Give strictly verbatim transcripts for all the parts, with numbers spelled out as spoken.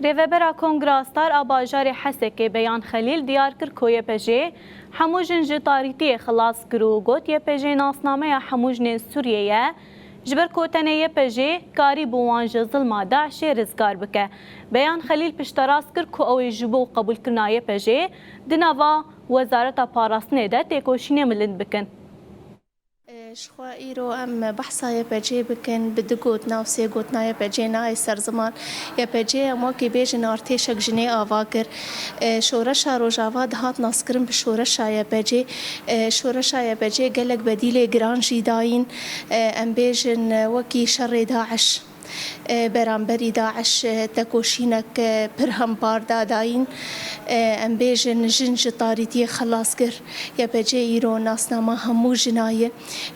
Rêvebera Kongra Star a bajarê Hesekê Beyan Xelîl diyar kir ku Y P G hemû jin ji tarîtiyê xilas kir û got, Y P G nasnameya hemû jinên Sûriyê ye, ji ber ku tenê Y P G karîbû wan ji zilma DAIŞê rizgar bike. Beyan Xelîl pişterast kir ku ew ê ji bo qebûlkirina Y P G di nava Wezareta Parastinê de têkoşînê milind bikin. Ji xwe îro em behsa Y P G bikin, bi du gotina û sê gotina Y P G nayê ser ziman. Y P G em wekî bêjin artêşek jinê ava kir. Şoreşa Rojava dihat naskirin bi şoreşa Y P G. Şoreşa Y P G gelek bedîlê giran jî dayîn. Em bêjin wekî şerê DAIŞ. E, beramberî DAIŞ, e, tekoşînek, e, pir hembar dadayîn. E, em bêjin jin ji tarîtiyê xelas kir. Y P G îro nasnama hemû jina ye.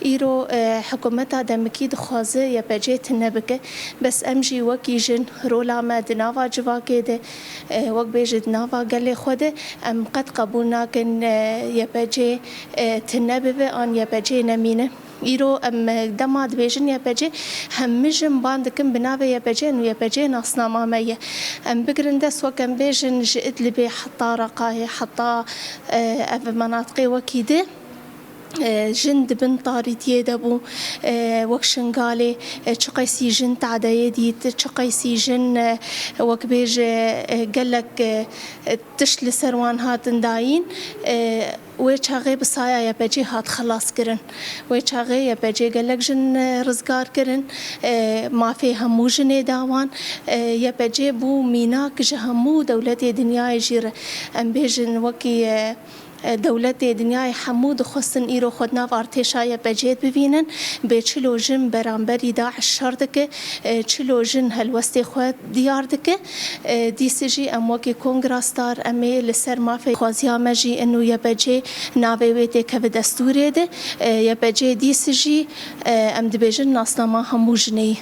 Îro, e, hikûmeta demikî dixwaze Y P G tune bike. Bes em jî wekî jin rola me di nava civakê de, e, wek bêje di nava gelê xwe de, em qet qebûl nakin, e, Y P G, e, tune bibe an Y P G nemîne. Îro em dema dibêjin Y P G, hemî jin ban dikin bi navê Y P G, û Y P G nasnama me ye. Em bigirin dest, wek em bêjin ji Idlibê heta Reqayê, heta, e, ev menatiqê wekî di, e, jin di bin tarîtiyê de bû, e, wek Şingalê, e, çi qeysî jin tadeyê dît, çi qeysî jin, e, wek bêje, e, gelek, e, tişt li ser wan hatin dayîn. E, Wê çaxê bi saya Y P G hat xelas kirin. Wê çaxê Y P G gelek jin, e, rizgar kirin. E, mafê hemû jinê da wan. E, Y P G bû mînak ji hemû dewletê dinyayê jî re. Em bêjin wekî, e, e, dewletê dinyayê hemû dixwestin îro xwe di nav artêşa Y P G bivînin. Bê çilo jin beramberî DAIŞ şer dike, e, çilo jin helwestê xwe diyar dike. E, dîsê jî em wekî Kongra Star em ê li ser mafê xwaziya me jî ino Y P G navê wê têkeve destûrê de. E, Y P G dîsê jî, e, em dibêjin nasnama hemû jinê ye.